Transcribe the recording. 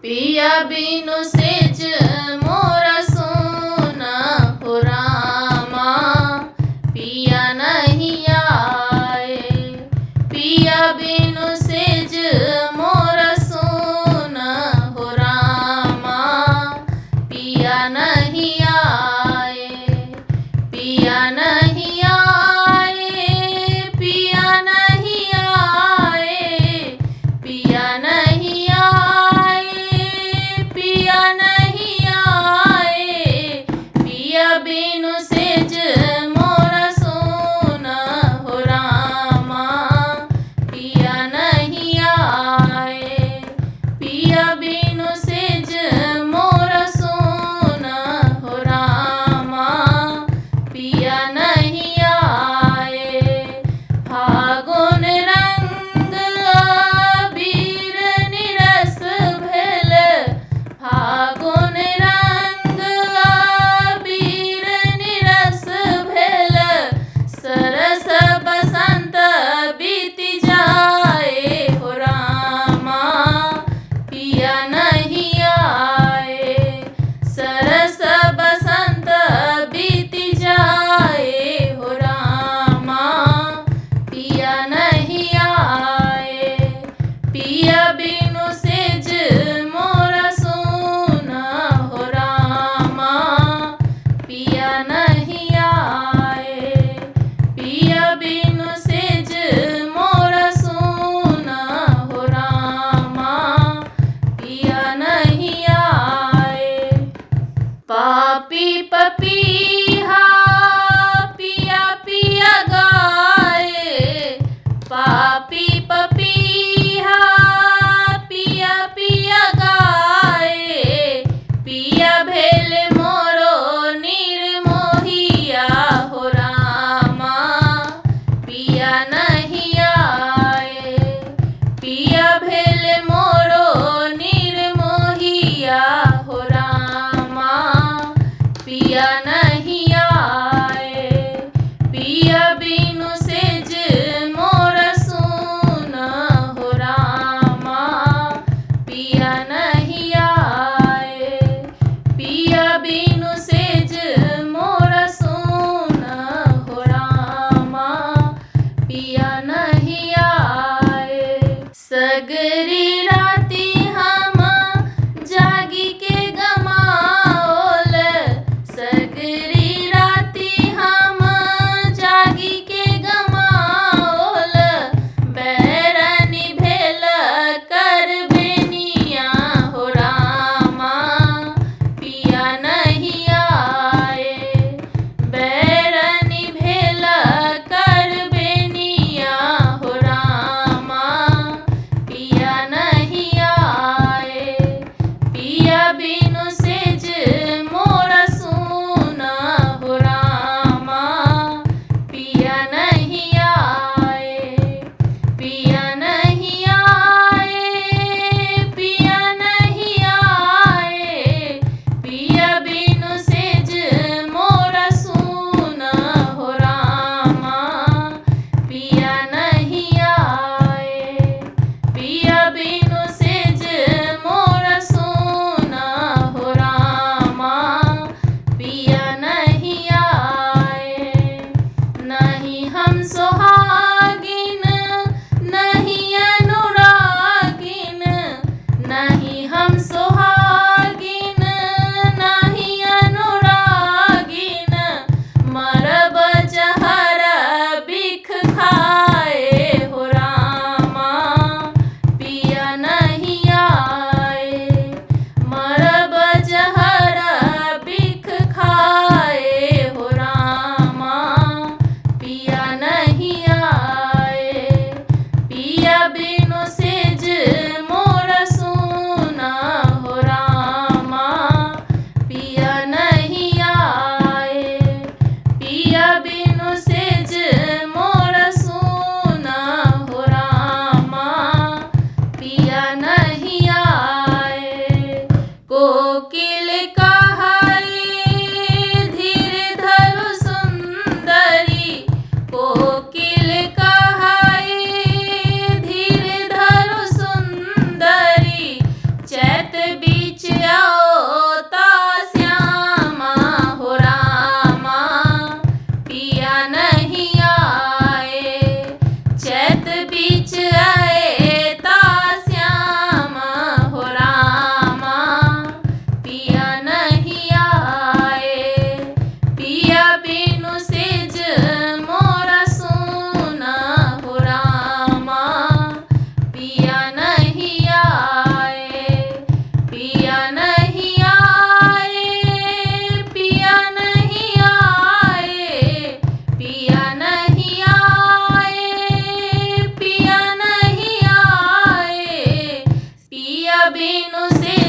पिया बिनु सेज मोर सोना हो रामा, पिया नहीं आए। पिया बिनु सेज मोर सोना हो रामा, पिया नहीं आए। पिया नहीं आए, पिया नहीं आए, पिया नहीं आए, पिया नहीं आए। पिया बिनु सेज मोर सोना हो रामा, पिया नहीं आए। पिया बिनु सेज मोर सोना हो रामा, पिया नहीं आए। फागुन रंग अबीर निरस भेल, फागुन रंग अबीर निरस भेल, सरस बसंत बीत जाए हो रामा, पिया नहीं आए। सरस बसंत बीत जाए हो रामा, पिया नहीं आए। पिया बिनु सेज मोर सोना हो रामा, पिया नहीं आए। पिया बिनु सेज मोर सोना हो रामा, पिया नहीं आए। पापी पपीहा पिया पिया गाए, पापी पपीहा पिया पिया गाए। पिया भेल मोरो निर्मोहिया हो रामा, पिया नहीं आए। पिया भेल मोरो निर्मोहिया हो रामा, पिया नहीं आए। पिया बिनु सेज मोर सोना हो रामा, पिया नहीं आए। पिया बिनु सेज मोर सोना हो रामा, पिया नहीं आए। सगरी राति हम जागी के गमाओल, सगरी राति हम जागी के गमाओल। बैरनी भेल कर बेनिया हो रामा, पिया नहीं आए। बैरनी भेल कर बेनिया हो रामा, पिया नहीं आए। पिया बिनु सेज मोर सोना हो रामा, पिया नहीं आए। पिया नहीं आए, पिया नहीं आए, पिया बिनु सेज मोर सोना हो रामा, पिया नहीं आए। पिया बिनु सेज मोर सोना हो रामा, पिया नहीं आए। नहीं हम सोहागिन नहीं अनुरागिन, नहीं हम सोहागिन नहीं अनुरागिन। मरब जहर बिख खाए हो रामा, पिया नहीं आए। मरब जहर बिख खाए हो रामा, पिया नहीं आए। पिया बिनु सेज मोर सोना हो रामा। बिनु से।